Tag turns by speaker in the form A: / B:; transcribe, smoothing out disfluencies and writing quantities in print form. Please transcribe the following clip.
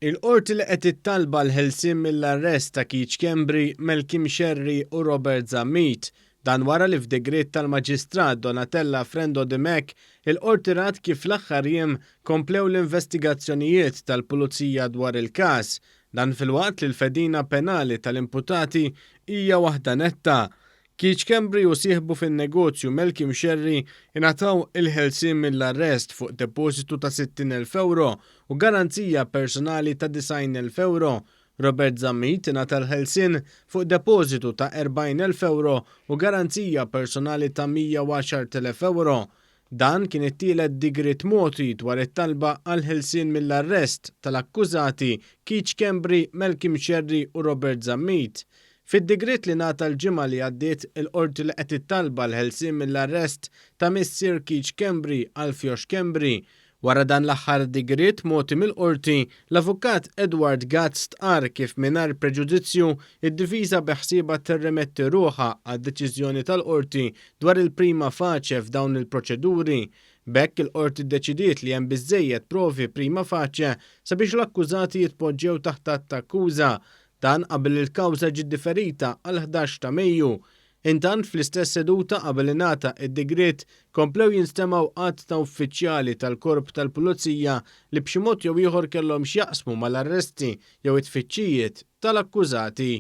A: Il-Qorti laqgħet it-talba għall-ħelsien mill-arrest ta' Keith Schembri, Malcolm Scerri u Robert Zammit. Dan wara li f'digriet tal-Maġistrat Donatella Frendo Dimech, il-Qorti rat kif fl-aħħar jiem komplew l-investigazzjonijiet tal-Pulizija dwar il-każ. Dan filwaqt li l-fedina penali tal-imputati hija waħda netta. Keith Schembri u sieħbu fin-negozju Malcolm Scerri ingħataw il-ħelsien mill-arrest fuq depożitu ta' 60,000 ewro u garanzija personali ta' 90,000 ewro. Robert Zammit ingħata l-ħelsien fuq depożitu ta' 40,000 ewro u garanzija personali ta' 110,000 ewro. Dan kien it-tielet digriet mogħti dwar it-talba għall-ħelsien mill-arrest tal-akkużati Keith Schembri, Malcolm Scerri u Robert Zammit. Fid-digriet li ngħata l-ġimgħa li għaddiet, il-Qorti laqgħet it-talba għall-ħelsien mill-arrest ta' missier Keith Schembri, Alfio Schembri. Wara dan l-aħħar digriet mogħti mill-Qorti, l-Avukat Edward Gatt stqarr kif mingħajr preġudizzju, id-difiża beħsiebha tirrimetti ruħha għad-deċiżjoni tal-Qorti dwar il-prima facie f'dawn il-proċeduri. B'hekk il-Qorti ddeċidiet li hemm biżżejjed provi prima facie sabiex l-akkużati jitpoġġew taħt att ta' akkuża. Dan qabel il-kawża ġiet diferita għall-11 ta' Mejju. Intant fl-istess seduta qabel ingħata id-digriet komplew jinstemgħu għadd ta' uffiċjali tal-Korp tal-Pulizija li b'xi mod jew ieħor kellhom x'jaqsmu mal-arresti jew it-tfittxijiet tal-akkużati.